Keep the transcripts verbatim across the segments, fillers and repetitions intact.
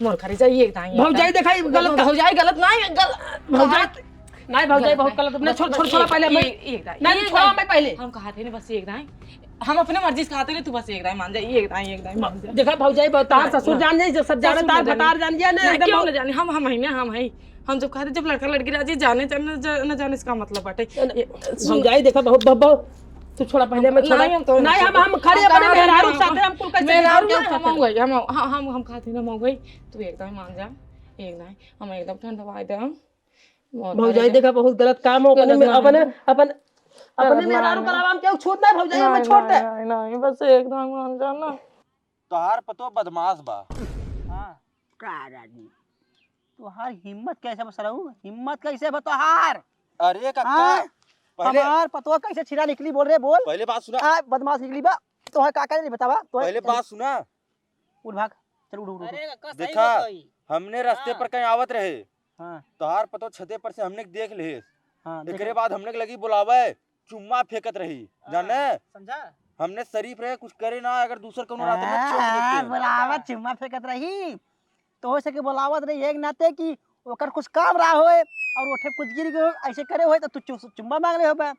मोर घरे जाई, एक दाई, एक भौजाई दाई। देखा, ई गलत भौ-, भौजाई गलत ना, गल-, भौजाई, कहा, नहीं, भौजाई गलत बहुत नहीं। गलत। नहीं, बस, छोड़, बस छोड़, छोड़, एक, पहले मैं, एक, एक दाई, नाहीं, एक छोड़ा दाई। मैं पहले। हम कहा थे ना, बस एक दाई। हम अपने मर्जी से कहा थे ना, तू बस एक दाई मान जा, एक दाई, एक दाई मान जा। देखा, भौजाई बहुत तार नहीं, ससुर नहीं। जान जाई, जब सब जाने, ससुर तार ना जाने। भतार जान जाए ना, नहीं, एकदम क्यों बहुत ना जाने? हम, हम है ना, हम है। हम जब कहा थे, जब लड़का लड़की राजी जाने, जाने, न जा-, न जाने, इसका मतलब बाटे। न, ये, सुन। भौजाई, देखा, बहुत, बहुत, बहुत, तू छोड़ा पहले, मैं छोड़ा। नहीं, हम तो नहीं, हम, हम खड़े हम अपने कहा थे मेहरारू ना, के साथे, हम कुल कैसे मेहरारू निभाएंगे? ना, हम हो गई, हम, हम, हम, हम कहा थे ना, हम हो गई, तू एक दाई मान जा, एक दाई, हम एकदम ठंडवा दे, हम। मोर भौजाई, घरे देखा, बहुत गलत काम हो, गलत अपने, ना अपने, है। अपन, अपने गलत ना मेहरारू है। का आराम के छूत नहीं, भौजाई, हमें नहीं, छोड़ दे। नहीं, नहीं, नहीं, बस एक दाई मान जा ना। तोहार पतो बदमाश बा। हाँ। का राजू, तोहार हिम्मत कैसे बा सरऊ? हिम्मत कैसे बा तोहार? अरे कक्का, हाँ? पहले हमार पतो कैसे छिरा निकली, बोल रे, बोल। पहले बात सुना। आ, बदमाश निकली बा। तोहार का करे बतावा? तोहार पहले बात सुना। उठ भाग, चल उठ, उठ, उठ। अरे कक्का, सही देखा, बताई। हमने रास्ते हाँ। पर कहीं आवत रहे, हाँ। तोहार पतो छते पर से हमने के देख ले। हाँ, देख एकरे ले। बाद हमने के लगी बुलावे, चुम्मा फेंकत रही, हाँ, जाने? समझा? हमने शरीफ रहे, कुछ करे ना, अगर दूसर कौनो रात में चोट हाँ, लेते। बुलावत चुम्मा फेंकत रही, तो हो सके बुलावत रही एक नाते कि ओकर कुछ काम रहा होए और ओठे कुछ गिर गयो, ऐसे करे होए तो तू चु-, चुम्मा मांग ले होबे।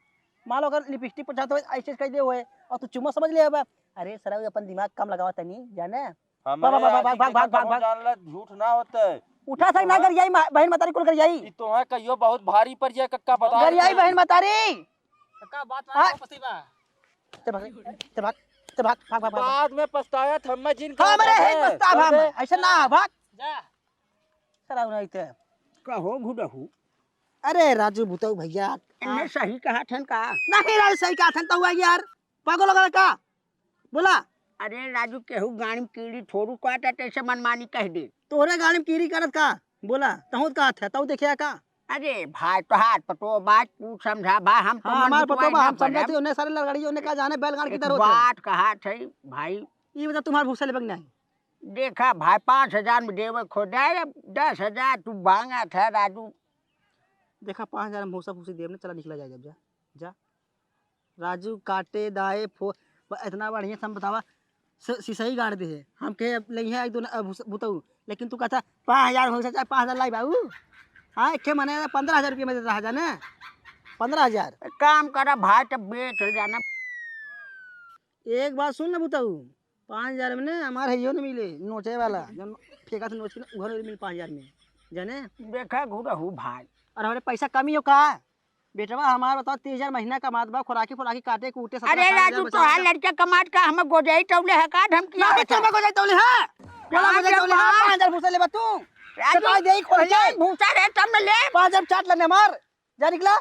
मान लो अगर लिपस्टिक पोछात होए, ऐसे कह दे होए और तू चुम्मा समझ ले होबे। अरे सरऊ, अपन दिमाग कम लगावा तनी, जाने? हमारे भाग, भाग, भाग, आजी भाग, के भाग, भाग, कबो भाग। जानला झूठ ना होते। उठा सक ना गरियाई मा-, बहिन मतारी कुल गरियाई। ई तोहे कहियो बहुत भारी पड़ जाए कक्का, बता गरियाई देते। बहिन मतारी। कक्का बात हाँ। मान पसी बा। ते भाग, ते भाग, ते भाग, भाग, भाग, भाग। बाद में पछताया था मैं जिन हाँ, का मरे है है। पछतावा हम। ऐसे ना, भाग। जा। सरऊ नहीं ते। का हो घुडहू? अरे राजू बुतऊ भैया। इन्हें हाँ। सही कहा थन का? नहीं राजू सही कहा थन तो हुआ यार। पागल हो गया का? बोला। अरे राजू, केहू गाड़ी में कीड़ी थोड़ू काटा, तैसे मनमानी कह दे। तोहरे गाड़ी में कीड़ी काटत का? बोला, तहूँ का हाथ है, तहूँ देखिया का? अरे भाई, तोहार पतो बात तू समझा भाई, हम तो हाँ, हमार पतो बा, हम समझा थी, उन्हें सारे लड़गड़ी, उन्हें का जाने बैलगाड़ की तरह होते हैं। बात कहा थे भाई। ये बता, तुम्हार भूसा लेबक नहीं? देखा भाई, पाँच हजार में देवे खो दे, दस हजार तू मांगा था राजू। देखा, पाँच हजार में भूसा भूसी देब ना, चला निकला जाए जब, जा, जा। राजू काटे दाए फो-, ब-, इतना बढ़िया से हम बतावा, स-, सिसई गाड़ दे है। हम कहे अब लइहे एक दो न-, अब भूस-, बुतऊ, लेकिन तू कहता, "पाँच हजार हो सकता है, पाँच हजार लाई बाबू।" हाँ, एक ठे मने पन्द्रह हजार रुपया में देता है जाने, पन्द्रह हजार। एक काम करा भाई, तब बेच जाना। एक बात सुन ना बुतऊ, पाँच हजार में ना हमार हइयो न मिले, नोचे वाला, जौन फेंका से नोच के ना, उहो न मिले पाँच हजार में, जाने? देखा घुरहू भाई। और हमरे पैसा कमी हो का? बेटवा हमार बताओ, तीस हजार महीना कमात बा, खुराकी फुराकी काटे कूटे, सत्रह अठारह हजार राजू, बचा तोहार लड़का कमात का, हमें गोजाई टौले है का, धमकी ना, आवत है? चल, मैं गोजाई टौले है। बोला, गोजाई टौले है, पाँच हजार भूसा लेबा तू। राजू, चटाई देई खोल के। भूसा रे, तब न ले। पाँच हजार चाट लेने हमार। जा निकला।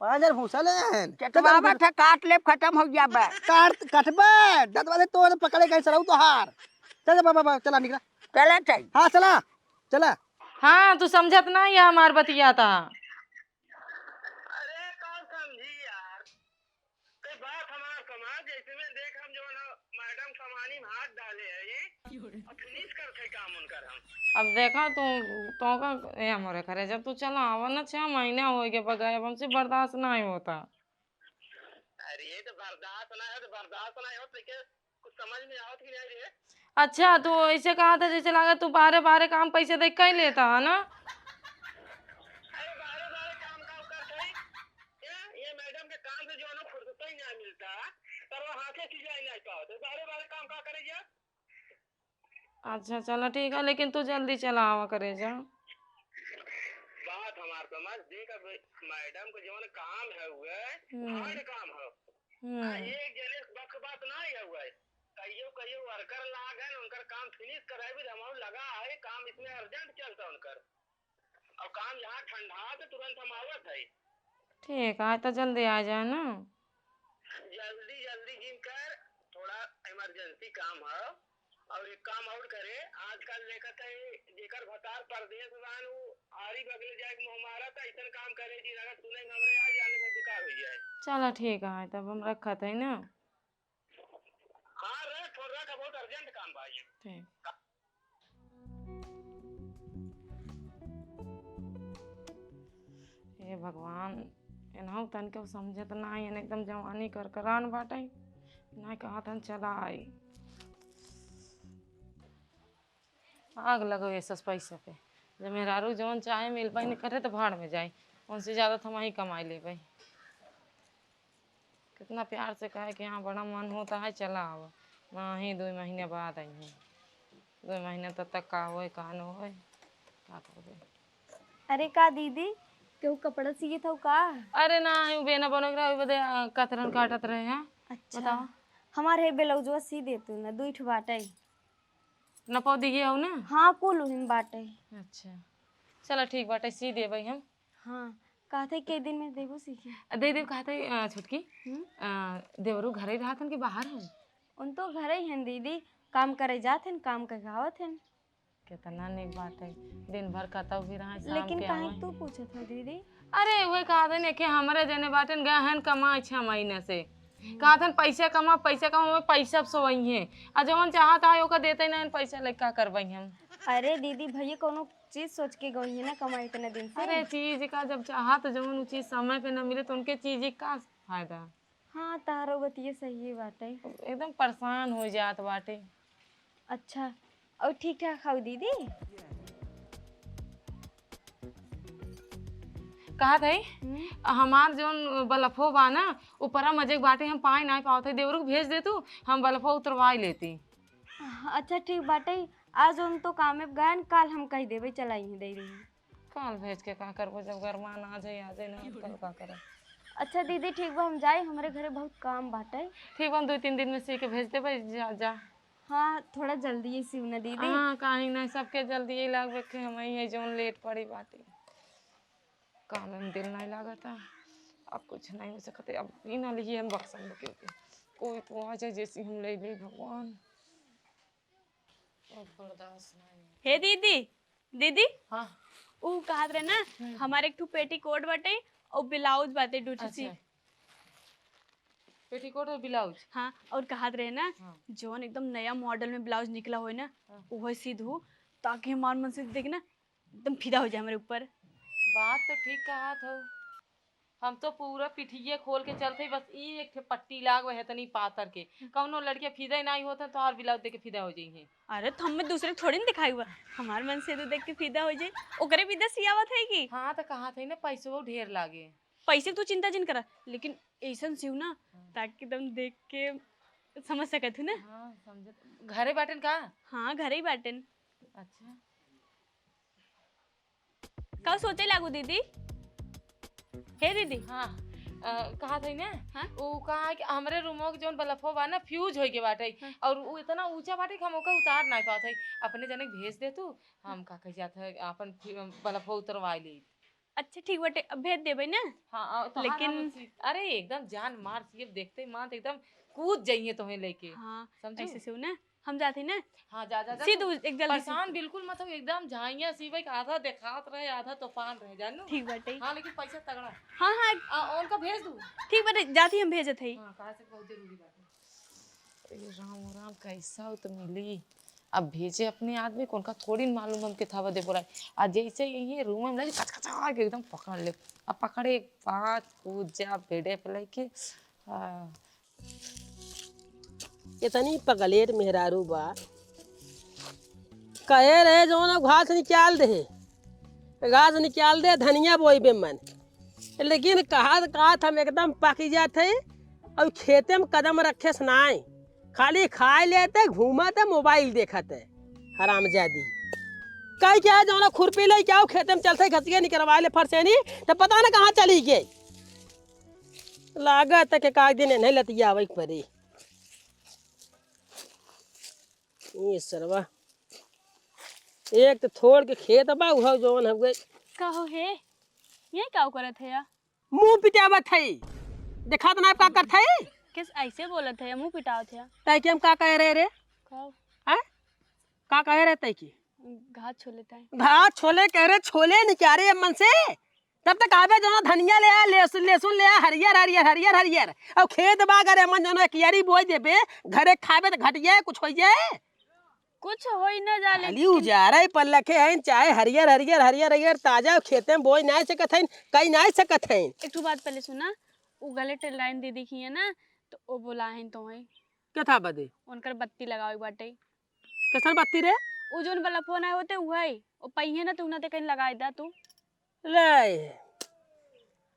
पाँच हजार भूसा ले हैं। चटवावा था, काट लेब, खतम हो जाबे। काट, कटबे। दतवा से तोड़ पकड़े गए सरऊ तोहार। चल, चल, बा, बा, बा, चला निकला। चला चल। हाँ, चला। चला। हाँ, तू समझत ना, ये हमार बतिया था। अरे, कौन समझी यार? कई बात हमार समाज, जैसे में देख, हम जवन ह, मैडम समानी में हाथ डाले है, ये, और finish करत है काम उनकर हम। अब देखा तू, तो का, ए, हमरे घरे जब तू चला आवा ना, छह महीना हो गए बगैर, अब हमसे बर्दाश्त नहीं होता। अरे, ये तो बर्दाश्त ना हो, तो बर्दाश्त ना हो, तो क्या कुछ समझ में आवत कि नहीं रे? अच्छा, तू ऐसे कहा था जैसे लगा तू बाहरे, बाहरे काम पैसे दे कई लेता है ना? अरे, बाहरे, बाहरे काम का करत है? ये, ये मैडम के काम से जो है ना फुर्सत ही नहीं मिलता, पर वो हाथे चीजें नहीं पावत। बाहरे, बाहरे काम का करे जा? अच्छा, चला ठीक है, लेकिन तू जल्दी चला आवा करे जा। बात हमार समझ, देख अब मैडम के जवन काम है हुए, हम्म। Hard काम है। हम्म। आ, एक जने से बस के बात ना ही हुए। कहियो, कहियो worker लाग है, उनकर काम finish कराए भी, हमार लगा है, काम इसमें urgent चलता उनकर। और काम यहाँ ठंडा तो तुरंत हम आवत है। ठीक है, तो जल्दी आ जाए ना। जल्दी, जल्दी जिन कर, थोड़ा emergency काम है। और एक काम और करे, आजकल देखत है, जेकर भतार परदेस बान, उ आरी बगले जाए के मुँह मारत, ऐसन काम करे जिन, अगर सुने हमरे आ जाने में बेकार हो जाए। चला ठीक है, तब हम रखत है ना। हाँ, रख, फोन रख, बहुत urgent काम बा ये। ठीक। हे भगवान, एनहु तन के समझत ना, एन एकदम जवानी करकरान बाटे, ना कहत हन चला आई। आग लगो ये सब पैसा पे। जब मेहरारू जौन चाहे मिल पाई करे तो भाड़ में जाई, उनसे ज्यादा तो हम ही कमाई लेबै। कितना प्यार से कहे कि हाँ, बड़ा मन होता है, चला आओ। नहीं, दो महीने बाद आई हैं। दो महीने तब तक का होए, का न होए, का करबे। अरे का दीदी, केहू कपड़ा सियत हौ का? अरे ना, उ बेना बनक रहा, ओइ बदे, अ, कतरन काटत रहे हैं। अच्छा। बताओ। हमार है ब्लाउजवा सी देतू ना, दुई ठो बाटे। नपौ दिए हौ ना? हाँ, कुल उहिम बाटे। अच्छा, चला ठीक बाटे, सी देबै हम। हाँ, कहत है के दिन में देबो सीखे? अ, दे देब कहत है, अ, छोटकी। हम्म? अ, देवरू घरे रहत हन कि बाहर हन? उन तो घरे ही हन दीदी, काम करे जात हन, काम करके आवत हन। केतना नीक बात है, दिन भर कतौ भी रहे, शाम लेकिन के काहे आवै। तू पूछत हो दीदी? अरे, उहे कहत हन कि हमरे जने बाटेन गए हन कमाए छह महीना से। हम्म। कहत हन पैसा कमा, पैसा कमा, पैसा अब सोवई है। आ जवन चाहत है ओका देते नहीं पैसा, लेके का करबई हम? अरे दीदी, भैया कौनो चीज सोच के गई है ना कमाए इतने दिन से। अरे चीज का जब चाहत जवन उ चीज समय पे न मिले तो उनके चीज का फायदा? हाँ, तहरो बतिये सही बाटे। एकदम परेशान हो जात बाटे। अच्छा, और ठीक ठाक हौ दीदी? कहत है, हम्म। हमार जौन बलफो बा ना, ऊपरा मजे के बाटे, हम पाए नाहीं पावत है, देवरू के भेज दे तू, हम बलफो उतरवाई लेती। अच्छा, ठीक बाटे, आज उन तो काम में गयन, काल हम कह देबे, चलाई ही दे रही। काल भेज के का करबो, जब गरमान आ जाए, आ जाए ना, तो का करे। अच्छा दीदी, ठीक बा, हम जाई, हमरे घरे बहुत काम बाटे। ठीक बा, हम दो तीन दिन में सी के भेज देबे, जा, जा। हाँ, थोड़ा जल्दी ही सिउ ना दीदी। हाँ, काहे नहीं, सबके जल्दी ही लागबे के हम ही है जौन लेट पड़ी बाटी। काम में दिल नहीं लागता, अब कुछ नहीं हो सकते, अब ई ना लिए हम बक्सा में के। कोई तो आ जाए, जैसे हम ले ले भगवान। अब बर्दाश्त नहीं। हे दीदी, दीदी, हाँ। ऊ कहत रहे ना, हम्म। हमारे एक ठो पेटीकोट बाटे और ब्लाउज बाटे, दू ठो सी। अच्छा। पेटीकोट और ब्लाउज? हाँ, और कहत रहे ना, हाँ। जौन एकदम नया मॉडल में ब्लाउज निकला होए ना, हाँ। उहे सी दू, ताकि हमार मन से देख ना, एकदम फिदा हो जाए हमारे ऊपर। बात तो ठीक कहत हो। हम तो पूरा पिठिये खोल के चलत हई, बस ई एक ठे पट्टी लाग वहे तनी पातर के। कौनो लड़किया फिदा ही नाहीं होत है, तोहार ब्लाउज देख के फिदा हो जइहे। अरे, तो हमें दूसरे के थोड़ी ना दिखाई हुआ, हमार मन से तो देख के फिदा हो जाए, ओकरे विदा सियावत है कि? हाँ, तो कहत हई ना, पैसो ढेर लागे। पैसे के तू चिंता जिन करा, लेकिन ऐसन सिउ ना, हाँ। ताकि एकदम देख के समझ सकत हूँ ना। हाँ, समझत। घरे बाटेन का? हाँ, घरे ही बाटेन। अच्छा। का सोचे लागू दीदी? हे दीदी। हाँ, अ, कहत हई ना, हाँ? उ कहा कि हमरे रूमवा के जौन बल्बो बा ना, फ्यूज होई के बाटे, हाँ। और उ इतना ऊंचा बाटे कि हम ओके उतार नाहीं पावत हई। अपने जने के भेज दे तू, हम का कह जात है, अपन फ्यू-, बल्बो उतरवा ले। अच्छा, ठीक बाटे, अब भेज देबे ना। हाँ, अ, तो हाँ, लेकिन हम सी-, अरे, एकदम जान मार, सी देखते ही मान तो एकदम कूद जाइए तोहे लेके। हाँ, समझू? ऐसे से ना, हम जाते ना। हाँ, जा, जा, जा, सी तू दू, एक जल्दी सी। परेशान बिल्कुल मत हो, एकदम झाइयाँ सी भाई, आधा देखात रहे, आधा तूफान रहे, जानू? ठीक बाटे। हाँ, लेकिन पैसा तगड़ा। हाँ, हाँ। आ, उनका भेज दू। ठीक बाटे, जाती हम भेजत हई। हाँ, कहा से बहुत जरूरी बात है। अरे राम, राम, कैसा हो तो मिली। अब भेजे अपने आदमी को, उनका थोड़ी न मालूम हम के थावा दे बोला। आ जैसे ये रूम में लगे कचकचा के एकदम पकड़ ले। अब पकड़े एक बात कूद जा बेडे पे लेके। आ, इतनी पगलेट मेहरारू बा। कहे रहे जौन अब घास निकाल दे, घास निकाल दे, धनिया बोइबे मन। लेकिन कहत कहत हम एकदम पकी जात है, और खेते में कदम रखे से नाई, खाली खाए लेते, घूमते, मोबाइल देखते, हरामजादी। कह क्या जौन खुरपी ले क्या खेते में चलते घसिया निकरवा ले फरसेनी, तो पता न कहाँ चली गई। लागत है कि का दिन इन्हें लतियावे के पड़ी। ये सरवा, एक तो थोड़ के खेत बा, उहो जवन हउए। का हो हे? ये का करत है या? मुंह पिटावत है। देखा तो ना का करत है? किस ऐसे बोलत है, मुंह पिटावत है? तै के हम का कह रहे रे? का? हैं? का कह रहे तै की? घात छोले तय। घात छोले कह रहे, छोले निकारे मन से। तब तक आवे जौन धनिया ले आ, लहसुन, लहसुन ले आ, हरियर, हरियर, हरियर, हरियर। और खेत बा अगर एमन जौन कियारी बोए देबे, घरे खाबे त घट जाए, कुछ हो जाए। कुछ होई न जा, खाली लेकिन उजारे पर लखे हैं, चाहे हरियर, हरियर, हरियर, हरियर, ताजा खेते में बोए ना सकत हैं, कई ना सकत हैं। एक ठो बात पहले सुना, उ गले टेल लाइन दीदी की है ना, तो वो बोला है तो है। क्या था बदे? उनकर बत्ती लगावे बाटे। कैसन बत्ती रे? उ जौन बलफवा ना होते उहइ, ओ पहिए ना तू ना ते कहीं लगाइ दा तू। ले,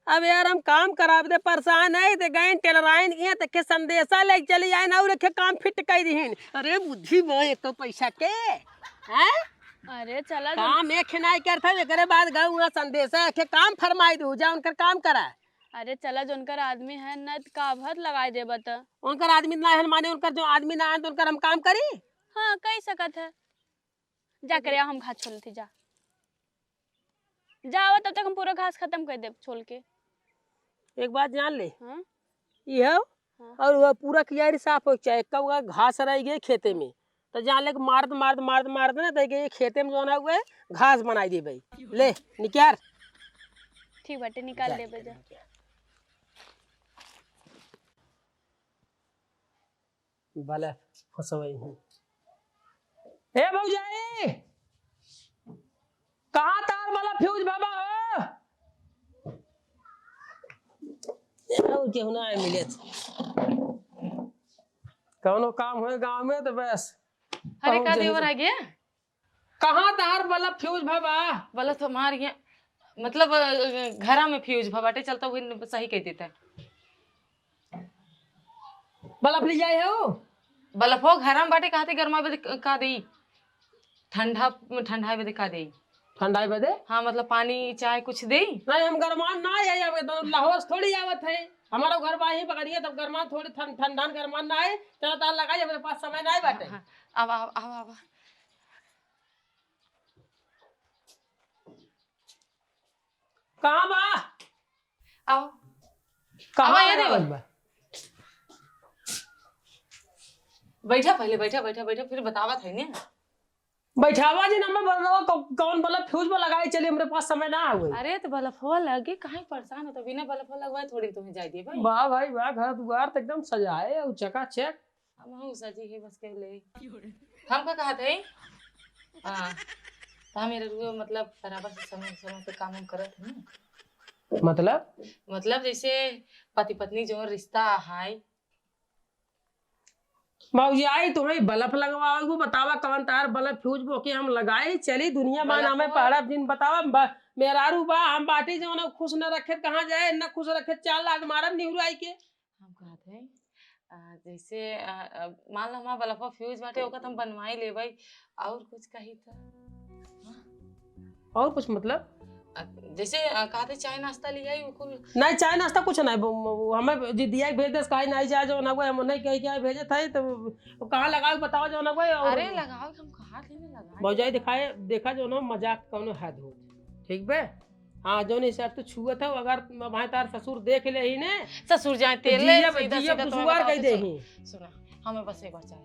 अब यार हम काम कराब दे परेसान है, ते गइन टेलराइन के ते के संदेसा लेके चली आइन और एखे काम फिट कइ दिहिन। अरे बुद्धि बा एक तो पैसा के, हैं? अरे चला जो काम एखे नाहीं करत है, एकरे बाद गउ उहाँ संदेसा एखे काम फरमाइ दू, जा उनकर काम करा। अरे चला जो उनकर आदमी है ना, त का भत लगाइ देबा त। उनकर आदमी ना है, माने उनकर जो आदमी ना है, तो उनकर हम काम करी? हाँ, कइ सकत है। जा करे, हम घास छोल लेती, जा। जा, आवा, तब तक हम पूरा घास खतम कइ देब, छोल के। एक बात जान ले। हाँ? ई हउ, हाँ। और वह पूरा कियारी साफ होइ के चाहे, एक्का घास रहि गए खेते में, तो जान ले कि मारत, मारत, मारत, मारत ना, तो ये खेते में जौन है, वह घास बनाइ देबइ। ले, निकार। ठीक बाटे, निकार जा, लेबे जा। निकार। बल्ब फंसवई हूँ। ए भौजाई, कहाँ तार बल्ब फ्यूज भवा हो? और केहू ना मिले। कौनो काम होए गाँव में तो बस अरे, पहुँच का जाए देवर से। आ गया? कहाँ तार बल्ब फ्यूज भवा? बल्ब तो हमार यहाँ, मतलब, अ, घरा में फ्यूज भवा बाटे, चलता हुए सही कह देता। बल्ब ले जाए हो? बल्ब हो घरा में बाटे, कहते गरमा बदे क-, का देई? ठंडा, ठंडा बदे का देई? ठंडाई बदे? हाँ, मतलब पानी, चाय कुछ देई? नहीं, हम गरमान ना है, अब तो लाहौर से थोड़ी आवत है। हमारा घर बाही पकड़िए, तब गरमान थोड़ी ठंड, ठंडान गरमान ना है। चलो तार लगाई, हमारे पास समय ना है बाटे। हाँ, हाँ, आवा, आवा, आवा, आवा। कहाँ बा? आओ। कहाँ आवा, ये लगावल देवा। बा? बैठा पहले, बैठा, बैठा, बैठा, फिर बतावत है ने। बैठावा जी, ना मैं बल्ब, कौ-, कौन बल्ब फ्यूज में लगाए चली, हमरे पास समय ना आवे। अरे, तो बल्बवा लगे, काहे परेशान हो? तो बिना बल्बवा लगवाए थोड़ी तुम्हें जाए दिए भाई। वाह भाई वाह, घर दुआर तो एकदम सजाए और चकाचक। अब हम सजी है बस के ले। हम का कहत है? हाँ, तो हम ये रुए, मतलब, बराबर से समय, समय से काम हम करत है ना। मतलब? मतलब, जैसे पति पत्नी जो रिश्ता है, भौजाई, तुम्हें बल्ब लगवावे को बतावा, कौन तार बल्ब फ्यूज बोके हम लगाए चली दुनिया मा बल्ब नामे हो। पहाड़ा जिन बतावा, ब-, मेहरारू बा, हम बाटी जौन खुश न रखे, कहाँ जाए, न खुश रखे, चाल लात मारब निहुराई के। हम कहत है, अ, जैसे, अ, अ, मान लो हमार बल्बवा फ्यूज बाटे, ओकर त हम बनवाई लेबै, और कुछ कही त? हाँ? और कुछ मतलब? अ, जैसे, अ, कहते चाय नाश्ता लियाई, उ कुल। नहीं, चाय नाश्ता कुछ नहीं, ब-, ब-, हमें जिदिया के भेज देस, कहीं नहीं जाए, जो ना कोई हम नहीं कही क्या भेजत है, तो कहाँ लगाओ बताओ, जो ना कोई और अरे, लगाओ, हम कहा थे ना लगाए। भौजाई दिखाए, देखा जो ना मजाक कौनो हद हो, ठीक बे? हाँ, जौन हिसाब से छुअत हौ, अगर भाई तार ससुर देख लेही ने, ससुर जाए तो तेल ले, जिया, सीधा जिया सीधा तोहरा पुसुआर बताओ कह तो देही। सुन, सुन, हमें बस एक बार चाहे।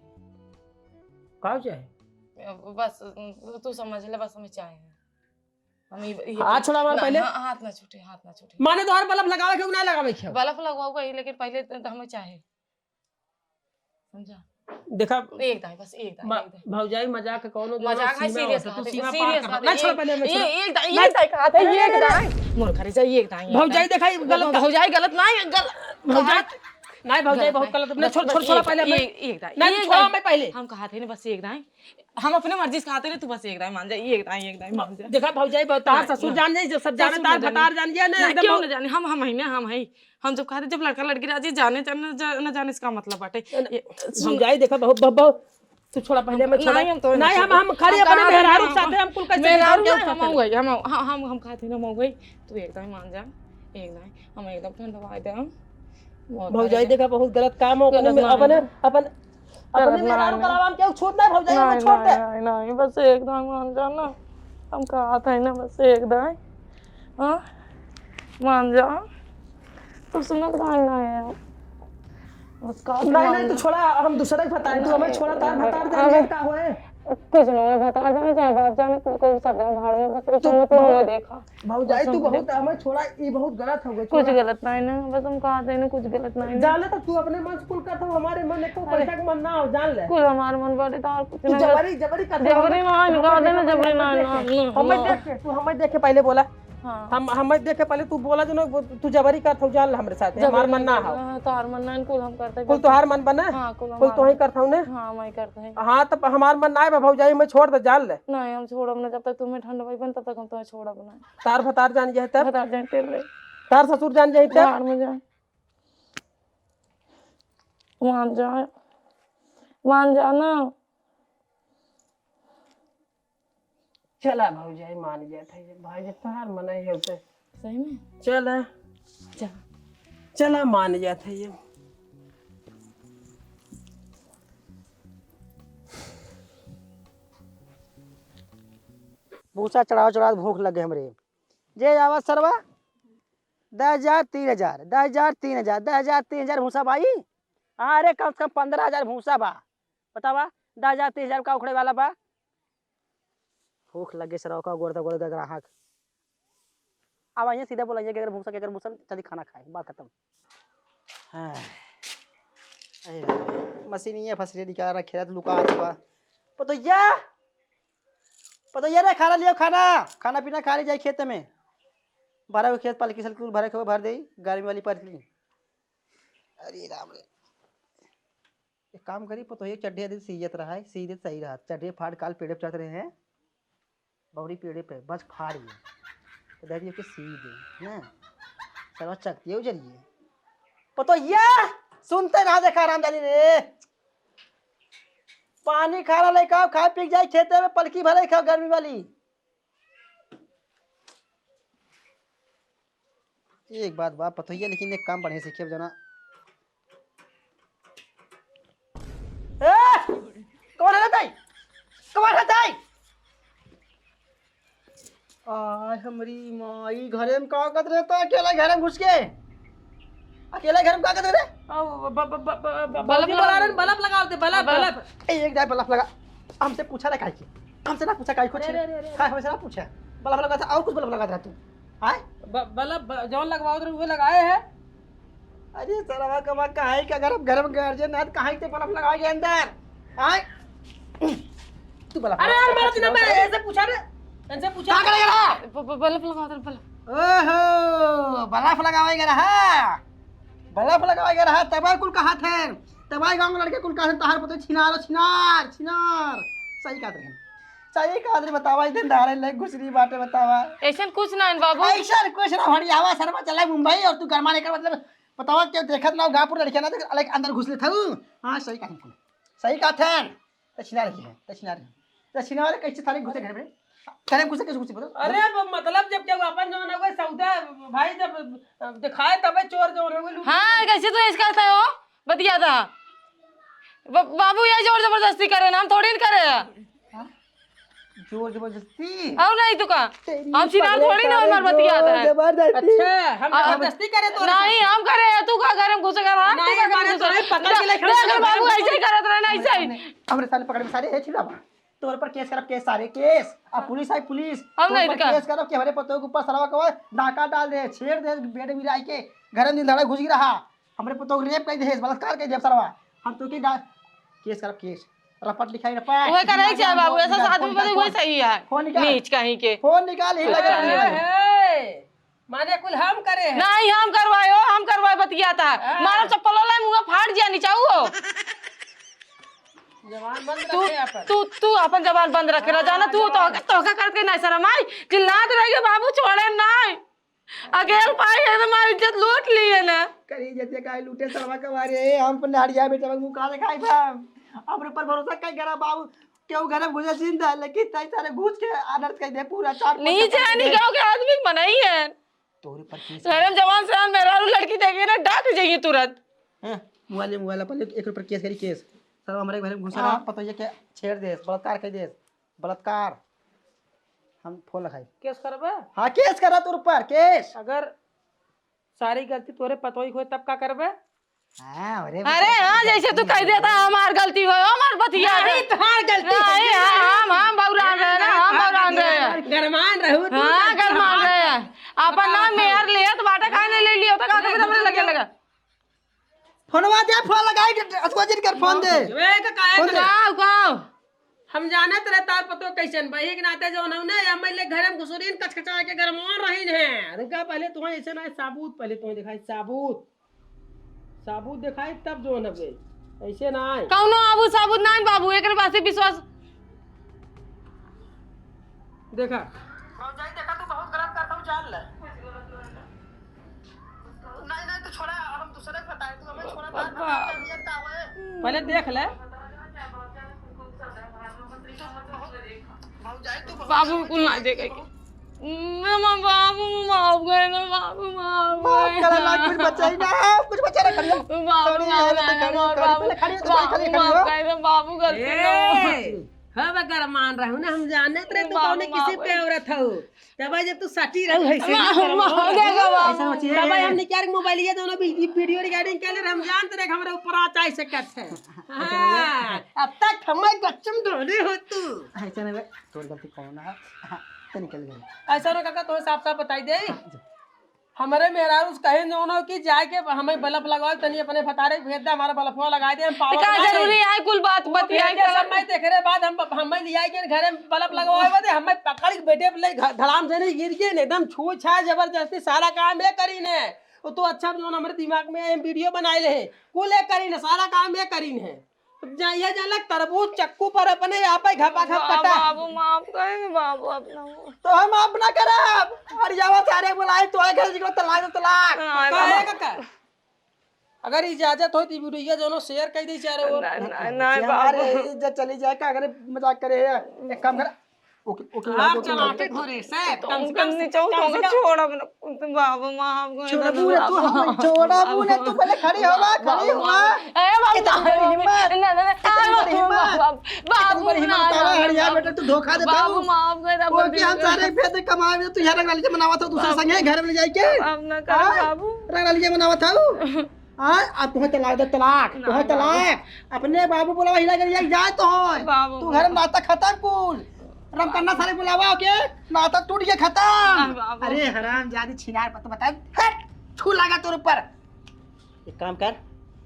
का चाहे? अब बस, तू समझ ले, बस हमें चाहे। हम ये, ये हाथ छोड़ा हमारे ना, पहले। हाँ, हाथ ना छूटे, हाथ ना छूटे। माने तोहर बल्ब लगावे के ना लगावे के? बल्ब लगवाओ भाई, लेकिन पहले तो, तो हमें चाहे। समझा? देखा, एक दाई, बस एक दाई, म-, एक दाई। भौजाई मजाक कौनो जो मजाक है, सीमा सीरियस होता, बात तू है, सीमा पार सीरियस कर। बात ना है। छोड़ पहले हमें ये, छोड़। एक दाई, नहीं, एक दाई, कहत है, नहीं, एक नहीं, दाई। नहीं। मोर घरे जाई, एक दाई, एक दाई। भौजाई देखा, ई गलत भौजाई गलत नहीं, गल-, भौजाई, गलत है। नहीं, भौजाई गलत बहुत है। गलत। नहीं, छोड़, छोड़, बस छोड़ एक, पहले हमें। एक, एक दाई, नहीं, एक छोड़ा दाई। हमें पहले। हम कहत है ना, बस एक दाई। हम अपने मर्जी से कहत है ना, तू बस एक दाई मान जा, एक दाई, एक दाई मान जा। देखा भौजाई, बहुत तार नहीं, ससुर नहीं। जान जाई, जो सब जाने, ससुर तार जाने। भतार जान जाए ना, नहीं, एकदम क्यों बहुत ना जाने? हम, हम है ना, हम है। हम जब कहते, जब लड़का लड़की राजी जाने, जाने, जा-, ना जाने, इसका मतलब बाटे। न-, ये, सुन। भौजाई, देखा, बहुत, बहुत, बहुत, तू छोड़ा पहले, हम, मैं छोड़ा। नहीं, हम तो नहीं, नहीं हम, छोड़े। हम खाली हम अपने कहा मेहरारू हम, के साथे हम कुल कैसे मेहरारू बिताओ, क्या नहीं, हम करते? हो गई, हम, हम, हम, हम खाते ना हो गई। तू एकदम मान जा, एकदम, हम एकदम ठंडवा दे हम। बहुत भौजाई, बढ़िया। देखा, बहुत गलत काम हो, गलत अपने, नहीं अपने, है। अपन अपने गलत मेहरारू नहीं। करावा में केहू छूत नहीं, भौजाई, हमें नहीं, छोड़ दे। नहीं, नहीं, नहीं, बस एक दाई मान जा ना। हम कहत है ना, बस एक दाई। हाँ? मान जा। तू सुनत काहे ना है? बस का नहीं, नहीं, तू छोड़ा, हम दूसरे के बताई, तू हमें छोड़ा, तार भतार जान अरे, जाए का होए? कुछ नहीं, भतार जाने चाहे बाप जाने, तू कोई सब भाड़ में, बस तू इतना मत बहुत, देखा। भौजाई, तू बहुत, हमें छोड़ा, ई बहुत गलत हो गई, कुछ छोड़ा। गलत नहीं ना, बस हम कहा थे ना, कुछ गलत नहीं ना। जाने तो तू अपने मन से कुल करत हो, हमारे मन एको अरे, पैसा के मन ना हो, जान ले। कुल हमारे मन बाटे तो और कुछ तू नहीं, जबरी, बस जबरी करत हो, जबरी ना, हमें कहा थे ना, देखा, जबरी हमें ना, देखे, ना, ना, हमें ना। देखे, तू हमें देखे पहले बोला। हाँ। हम, हमें देखे पहले तू बोला जो ना, वो तू जबरी करत हऊ, जान ले हमरे साथ, हमार जबरी मन ना नहीं हो। करत, हाँ, तोहार मन ना, कुल हम करते कुल हैं। तोहार मन बना? हाँ, कुल कुल हमार तोही मन। करत हऊ ने? हाँ, मैं करते हैं। हाँ, तब हमार मन ना आए बा भौजाई, हमें छोड़ दे, जान ले। नहीं, हम छोड़ब ना, जब तक तुम्हें ठंड होई बन, तब तक हम तुम्हें छोड़ब ना। तार भतार जान जाए तब? भतार जान तेरे। तार ससुर जान जाए तब? बाहर में जाए। मान जाए, मान जाना। चला भौजाई, मान जात है, भाई जब तोहार मन है तो। सही में? चला। चला। चला, मान जात है ये। भूसा चढ़ाव चढ़ाव भूख लग गए हमरे। जे आवा सरवा, दस हजार, तीन हजार, दस हजार, तीन हजार, दस हजार, तीन हजार भूसा भाई। हाँ, अरे कम से कम पन्द्रह हजार भूसा बा। बतावा, दस हजार, तीन हजार का उखड़े वाला बा? भूख लगे सरवा का, गोड़ दे, गोड़ दे ग्राहक। अब आइए सीधा बोला, ये केकर भूसा, केकर भूसा, चली खाना खाए, बात खत्म। हाँ। अरे बाप रे, मशीन ये फसले निकाल रखे, लुका बा। पतोहिया, पतोहिया रे, खाना लियो, खाना, खाना पीना खा ली जाए खेत में। भरा हुआ खेत, पलकी सलकी कुल भरे के भर दे, गर्मी वाली पलकी। अरे राम रे। एक काम करी, पतोहिया चड्ढे अदे सीयत रहा है, सी दे सही रहा। चड्ढे फाड़ काल पेड़े पे चढ़त रहे हैं, बहुरी पेड़े पे, बस फाड़ ये। तो दे दियो कि सी दे, हैं? सरवा चकतिया उजरिए। पतोहिया, सुनते ना देखा राम जानी रे। पानी खाना लेके आओ, खाए पी के जाए खेते में, पलकी भरे खाओ गर्मी वाली। एक बात बा पतोहिया, लेकिन एक काम बढ़िया सीखे जना। ए! कौन है ताई? कौन है ताई? आय हमरी माई, घरे में का करत रहे तो अकेला घरे में घुस के? अकेला घरे में का करत रहे? अब ब-, ब-, ब-, ब-, ब-, बल्ब भौजी लगा बोला रहे, दे। बल्ब लगाओ दे, बल्ब, हाँ, बल्ब। बल्ब। ए, एक दाई बल्ब लगा। हमसे पूछा ना काहे की? हमसे ना पूछा काहे कुछ? अरे, अरे, अरे, अरे। काहे हमसे ना पूछा? बल्ब लगा था और कुछ बल्ब लगा था तू? आय? ब-, बल्ब ब-, जौन लगवाओ तो उहे लगाए है। अरे सरवा कबा काहे के अगर हम घर में गार्जियन ना तो काहे के बल्ब लगाए के अंदर? आय? तू बल्ब अरे लगा यार, मेरा था, दिमाग में ऐसे पूछा रे, इनसे पूछा। का करे रहा? ब-, ब-, बल्ब लगाओ तो बल्ब। ओहो, बल्ब लगावे के रहा। बल्ब लगावे के रहा, तबाय कुल कहा थे। तबाय गाँव के लड़के कुल कहा थे, तहार पतोहिया छिनार, छिनार, छिनार। सही कहत रहे। सही कहत रहे, बतावा, इधर धारे ले घुसरी बाटे, बतावा। ऐसन कुछ ना है बाबू। ऐसन कुछ ना, हरियावा शर्मा चला मुंबई और तू गरमा लेकर, मतलब, बतावा, क्यों देखत ना हो, गाँव पर लड़कियाँ ना देख, अलग अंदर घुस लेत हऊ। हाँ, सही कहत हऊ। सही कहत हन। दक्षिणा रही है, दक्षिणा रही। दक्षिणा वाले कैसे थारे घुसे घर में? घर में घुसे कैसे घुसे बोलो? अरे, अब मतलब जब केहू अपन जौन है, कोई सौदा, भाई, जब, अ, दिखाए तबे चोर जौन है, वो लूट हाँ, कैसे तू ऐसे करता हो? बतिया था। ब-, बाबू ये जोर जबरदस्ती करे ना, हम थोड़ी न करे। हाँ? जोर जबरदस्ती? और नहीं तो का? तेरी हम छिनार पगले थोड़ी ना सारे हमार बतिया जोर था। जबरदस्ती। अच्छा, हम आ, जबरदस्ती करे तो नहीं, हम करे, तू का घर में घुस कर रहा, तू नहीं, का घर हमारे में घुस तो नहीं, पकड़ के लेके देख, हम बाबू ऐसे ही करत रहे ना, ऐसे ही। हमरे साले पकड़ में सारे है छिनार। तोर पर केस करब, केस सारे, केस। अब पुलिस आई, पुलिस। हम तोर नहीं पर का। केस करब कि हमरे पतोह के ऊपर सरवा के नाका डाल दे, छेड़ दे, बेड मिलाई के घर में दिन दहाड़े घुस गिरा हा। हमरे पतोह के रेप कर दे, बलात्कार कर दे सरवा। हम तो की डाल, केस करब, केस। रपट लिखाई, रपट। वही करे ही चाहे बाबू, ऐसा आदमी बने वही सही है। फोन निकाल। नीच कहीं के। फोन निकाल, ही लगा अरे दिया। है। माने कुल हम करे हैं। नहीं, हम करवाए हो, हम करवाए बतियाता। हाँ। मारो चप्पल वाला मुंह फाड़ जिया नीचा हो। जबान बंद तू, रखे अपन। तू, तू अपन जबान बंद रखे, हाँ, राजा ना, तू जबान। तो, तोहका करके नहीं शर्म आई, चिल्लात रहिए बाबू, छोड़े नहीं। अकेल पाई है तो हमारी इज्जत लूट लिए ना। करी जैसे काहे लूटे सरवा कबारे, हम अपन नारिया बेटा मुंह काले खाई था। हमरे पर भरोसा काहे करा बाबू, केहू घर में घुसे जिंदा, लेकिन तई सारे घुस के आदर कह दे पूरा चार पांच नीचे चप्पल आने दे। केहू के आदमी बनाई है। तोरे पर केस घर में जवान से मेहरारू लड़की देखे ना, डाक जाइए तुरंत। हैं? मोबाइल, मोबाइल अपन एक रुपये केस करी केस। सर, हमरे घर में घुसा हाँ। रहा, पता ये क्या छेड़ देस, बलात्कार कर देस, बलात्कार। हम फोन लगाई। केस करबे? हाँ, केस करा तोर पर, केस। अगर सारी गलती तोरे पतोही होए तब का करबे? हाँ, अरे अरे हाँ, जैसे तू कह देता है, हमार गलती हो, हमार बतिया नहीं, है। तोहार गलती नहीं, है। हाँ, हम, हम बौरान रहे ना, हम बौरान रहे। गरमान रहू तू, हाँ, गरमान रहे। अपन नाम मेयर लेत बाटे, काहे नहीं ले लियो, तो का कभी तो हमरे लगे लगा। फोनवा दे, फोन लगाई, अथवा जिन कर फोन दे। ए, का काहे फोन दे। का? गाओ, गाओ। हम जानत रहे तार पतो कैसन बा, एक नाते जौन हौ ने, हम ले घर में घुसुरीन कचकचा के गरमान रहीन है। रुका, पहले तुम्हें ऐसे ना साबुत, पहले तुम्हें दिखाई साबुत, साबुत दिखाई तब जौन हवे, ऐसे ना आए। कौनो आबू साबुत ना बाबू, एक बात से विश्वास। देखा। भौजाई, देखा, तू बहुत गलत करता हूँ, जान ले। नहीं, नहीं, तू छोड़ा, हम दूसरे के बताए, तू हमें छोड़ा, बात पापा। बता, तबीयत का होए? पहले देख ले। तू बहुत, भौजाई, तू बहुत बाबू गलत कुल ना करता देखे है। के। ना, बाबू माफ कर दे, बाबू माफ माफ कर करा ना, दे। कुछ बचा ही ना है, कुछ बचा ना, खड़ी हो। बाबू खड़ी हो, माफ खड़ी हो, कर दे, खड़ी हो, बाबू। खड़ी हो, खड़ी हो, बाबू खड़ी हो। माफ कर दे, बाबू गलती ना हो। ए, हम अगर मान रहे हो ना, हम जानत रहे तू बाबू कौने माफ किसी कर पे दे। औरत हो। तब जब तू सटी रहू ऐसे ना माँ, करम माँ, हो। देखो बाबू। ऐसा होती है। तब हमने क्या रे मोबाइल ये दोनों भी, ये वीडियो रिकॉर्डिंग कर ले, हम जानते रहे हमारे ऊपर आ चाहे सकत है। हाँ, अब तक हमारे गच्चम धोने हो तू। ऐसा नहीं भाई, तोर गलती कौन है? हाँ, तो निकल गए। ऐसा ना काका, तो साफ साफ बताई दे। हाँ, जा। हमारे मेहरारू से कहे जौन हो कि जाके हमें बल्ब लगवाओ, तनी अपने भतारे के भेज दे, हमारा बल्बवा लगा दे, हम पावर का ना जरूरी दें। है कुल बात वो बतियाई भेज दे, कर? सब मैं देखे रहे बाद हम, हमें लिया के घरे में बल्ब लगवाए बदे, हमें पकड़ के बेटे ले घ-, धड़ाम से नहीं गिर गए, एकदम छू छा जबरदस्ती सारा काम ये करी ने। वो तो अच्छा जौन हमारे दिमाग में है, हम वीडियो बनाए ले हैं, कुल ये करी ने, सारा काम ये करी ने। जा, ये जाला तरबूज चक्कू पर अपने आप ही घपा घप बा-, कटा। बाबू, माफ कर दे, बाबू, अपना वो। तो हम माफ ना करब। अरे, जावा सारे बुलाए, तो घर जिगरो तलाक दे, तलाक। हाँ, कहे बाबू। का, का? अगर इजाजत हो, तो वीडियो जौनो share कर दे चारों ओर। ना, ना, ना, ना, बाबू। अरे, इज्जत चली जाए का? अगर मजाक करे है, एक काम कर, ओके, ओके, आप ओके, चला ओके। के घरे से, तो कम से उनका कम, नीचे कम से उनका कम। छोड़ब ना, बाबू, माफ कर दे, छोड़बू ना तू, बाबू। हम छोड़बू ना तू, पहले खड़ी हो, बाबू, खड़ी हो। बाबू, ए, बाबू, इतनी बड़ी हिम्मत, ना, ना, ना, इतनी बड़ी हिम्मत, बाबू, इतनी बड़ी हिम्मत, बाबू, तारा हरिया बाबू, बेटा, तू धोखा देता बाबू, हूँ। माफ कर दे, वो बाबू, कि हम बिल्कुल। सारे भेद कमाए में तू यहाँ रंगराली के मनावत हो, दूसरे बाबू। संगे घर में ले जाके। अब ना कर, हाँ? बाबू। रंगराली के मनावत हो। हाँ, अब तुम्हें तलाक दे, तलाक, ना, तुम्हें बाबू। तलाक। अपने बाबू बुलावा, हिला के ले जाए तो हो। बाबू। तू घर में नाता खत्म कुल। रमकन्ना सारे बुलावा, ओके? नाता टूट गया, खत्म। ना, बाबू। अरे हराम जादी छिनार, पता बता, हट, छू लगा तोर ऊपर। एक काम कर,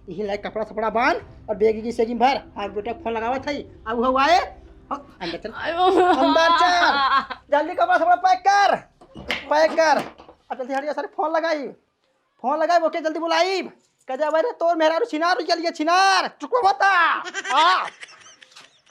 यही लाइक कपड़ा सपड़ा बांध और बैग की सेगिंग भर। हाँ, बेटा फोन लगावा था, अब हुआ है। हाँ, अंदर चल, आयो। अंदर चल, जल्दी कपड़ा सपड़ा pack कर, pack कर। अब जल्दी हट जा, सारे फोन लगाई। फोन लगाई, ओके, जल्दी बुलाई। कह दे, "अबे रे, तोर मेहरारू छिनार हो गया, छिनार, चुप बता।" हाँ।